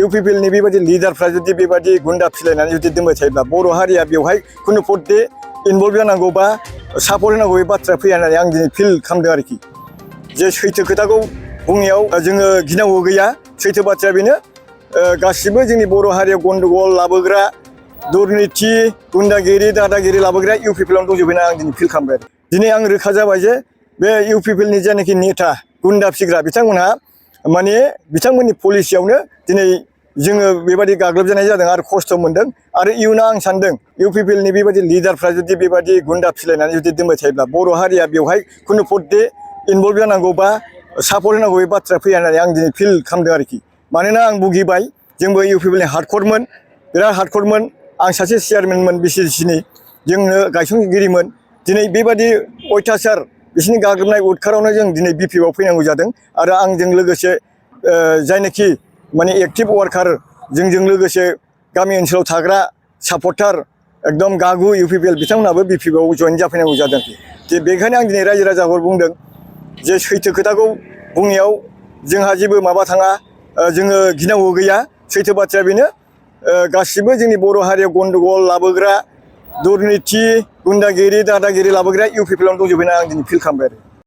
UPPLनि बेबायदि लिडारफ्रा जुदि बेबायदि गुन्दा फिलायनानै जुदि दोनबाय थायोब्ला बर' हारिया बेवहाय खुनु पदे इनभल्भ जानांगौ बा सापर्ट होनांगौ बे बाथ्रा फैया होननानै आं दिनै फिल खालामदों आरोखि जे सैथो खोथाखौ बुंनायाव जोङो गिनांगौ गैया सैथो बाथ्राया बेनो गासिबो जोंनि बर' हारियाव गन्डगल लाबोग्रा दुर्निति गुन्दागिरि दादागिरि लाबोग्रा UPPLआवनो दंजोबो होनना आं दिनै फिल खालामबाय दिनै आं रोखा जाबाय जे बे UPPLनि जायनाखि नेता गुन्दा फिग्रा बिथांमोनहा माने बिथांमोननि पलिसियावनो दिनै जोङो बेबायदि गाग्लोबजानाय जादों आरो खस्थ' मोनदों आरो इयुनाव आं सानदों UPPLनि बेबायदि लिडारफ्रा जुदि बेबायदि गुन्दा फिलायनानै जुदि दोनबाय थायोब्ला बर' हारिया बेवहाय खुनु पदे इनभल्भ जानांगौ बा सापर्ट होनांगौ बे बाथ्रा फैया होननानै आं दिनै फिल खालामदों आरोखि मानोना आं भुगिबाय जोंबो UPPLनि हार्डकरमोन बिराद हार्डकरमोन आं सासे चेयारमेनमोन BCDCनि जोंनो गायसनगिरिमोन दिनै बेबायदि अयथासार बिसोरनि गाग्लोबनाय उदखारावनो जों दिनै BPFआव फैनांगौ जादों आरो आंजों लोगोसे जायनाखि माने एक्टिभ वार्कार जोंजों लोगोसे गामि ओनसोलाव थाग्रा सापर्टार एकदम गागु UPPL बिथांमोनाबो BPFआव जइन जाफैनांगौ जादों जे बेखायनो आं दिनै रायजो राजाफोर बुंदों जे सैथो खोथाखौ बुंनायाव जोंहा जेबो माबा थाङा जोङो गिनांगौ गैया सैथो बाथ्राया बेनो गासिबो जोंनि बर' हारियाव गन्डगल लाबोग्रा दुर्निति गुन्दागिरि दादागिरि लाबोग्रा UPPLआवनो दंजोबो होनना आं दिनै फिल खालामबाय आरो